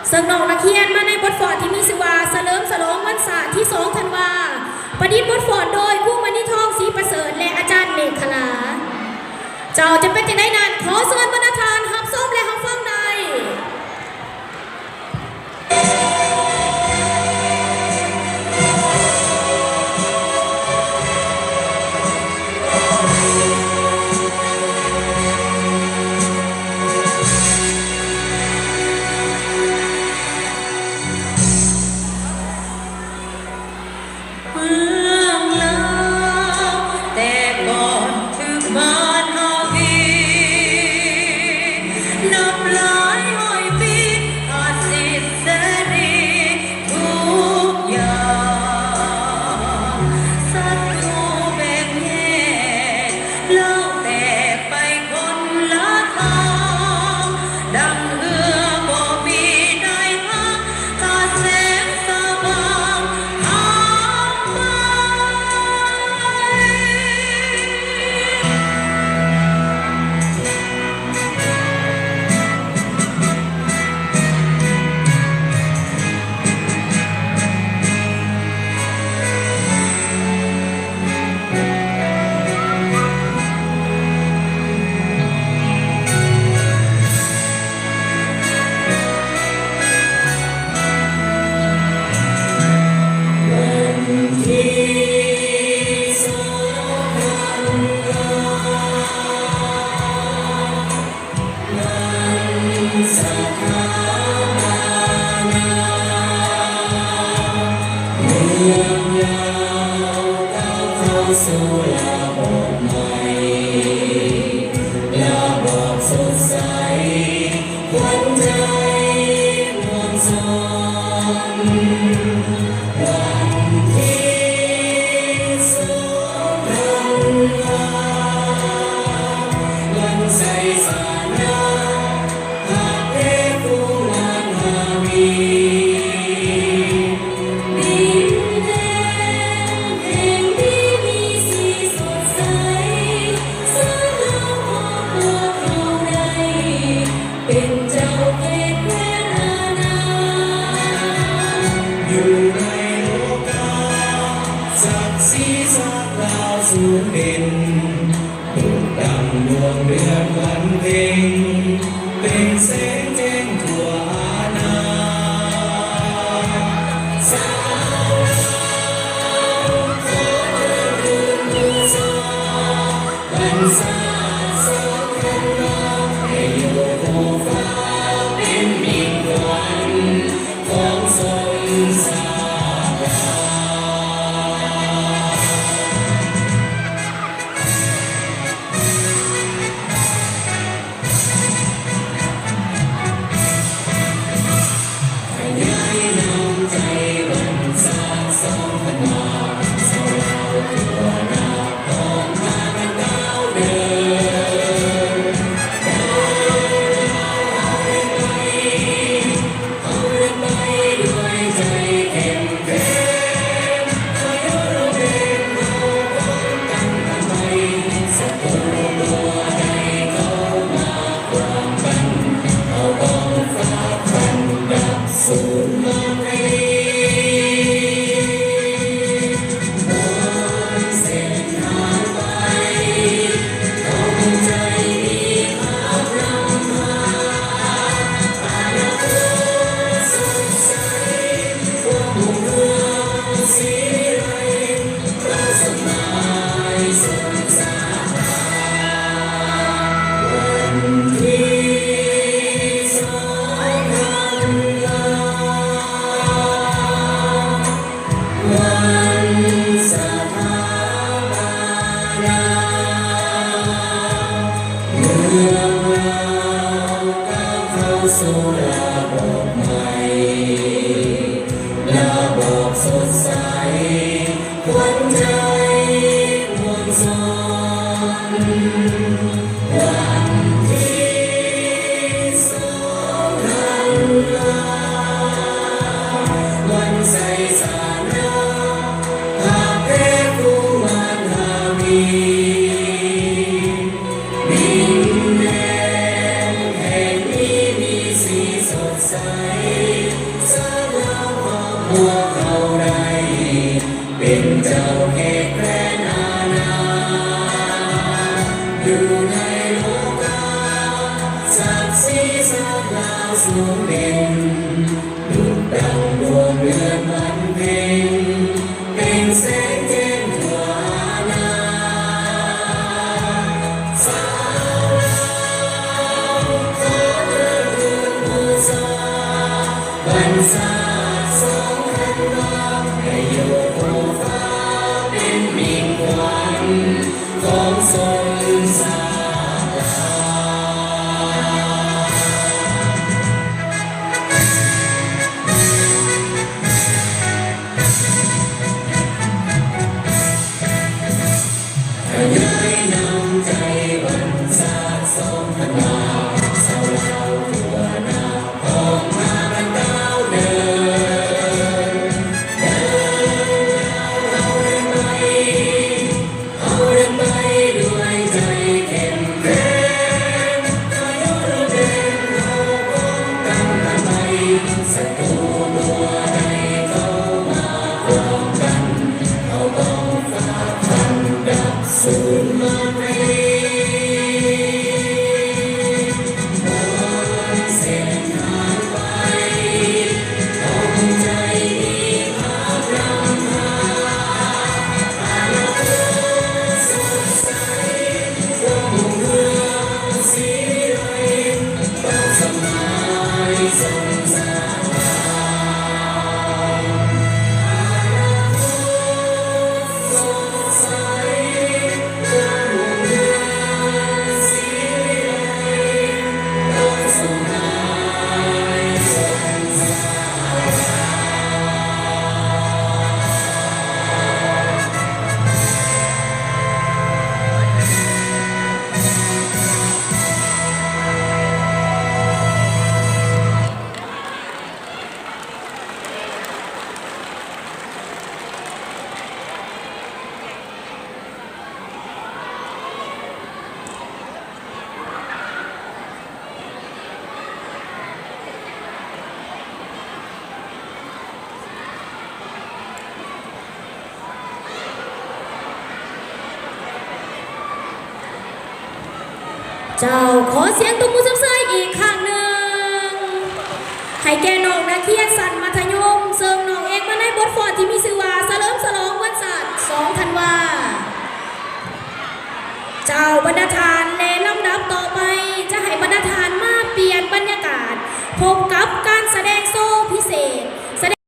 ເຊິ່ງນ້ອງນັກຮຽນມາໃນບົດຟ້ອນທີ່ມີຊື່ວ່າ ສະເຫຼີມສະຫຼອງວັນຊາດທີສອງທັນວາ, ປະດິດບົດຟ້ອນໂດຍ ຄູມະນີທອງ ສີປະເສີດ ແລະ ອາຈານເມກຂະລາ. ເຈົ້າຈະເປັນຈັ່ງໃດນັ້ນ, ຂໍເຊີນບັນດາທ່ານຮັບຊົມ ແລະ ຮັບຟັງໄດ້. ເມືອງລາວແຕ່ກ່ອນຖືກບ້ານເຮົາກິ ສູງເດັ່ນ ດຸດດັ່ງດວງເດືອນວັນເພັງ ເປັນແສງແຈ້ງທົ່ວອານາ ສາວລາວ ຂໍເທີດບູຊາ ວັນຊາດສອງທັນວາ ໃຫ້ຢູ່ຄູ່ຟ້າ ເປັນມິ່ງຂວັນ ຂອງຊົນຊາດລາວ. ຂະຫຍາຍນ້ຳໃຈວັນຊາດສອງທັນວາ ຊາວລາວທົ່ວໜ້າ ອອກມາກັນກ້າວເດີນ ເດີນລາວເຮົາເດີນໄປ ເຮົາເດີນໄປດ້ວຍໃຈເຂັ້ມແຂງ ພາຍຸລົມແດງເຮົາປ້ອງກັນກັນໄປ ສັດຕູບໍ່ໄດ້ເຂົ້າມາຮ່ວມກັນ ເຮົາຕ້ອງຟາດຟັນກັບສູນມາໄຕ. ເຈົ້າ, ຂໍສຽງຕົບມືຊົມເຊີຍອີກຄັ້ງໜຶ່ງ ໃຫ້ແກ່ນ້ອງນັກຮຽນຊັ້ນມັດທະຍົມ ເຊິ່ງນ້ອງເອກມາໃນບົດຟ້ອນທີ່ມີຊື່ວ່າ ສະເຫຼີມສະຫຼອງວັນຊາດສອງທັນວາ. ເຈົ້າ, ບັນດາທ່ານ ແລະ ລຳດັບຕໍ່ໄປ ຈະໃຫ້ບັນດາທ່ານມາປ່ຽນບັນຍາກາດ ພົບກັບການສະແດງໂຊ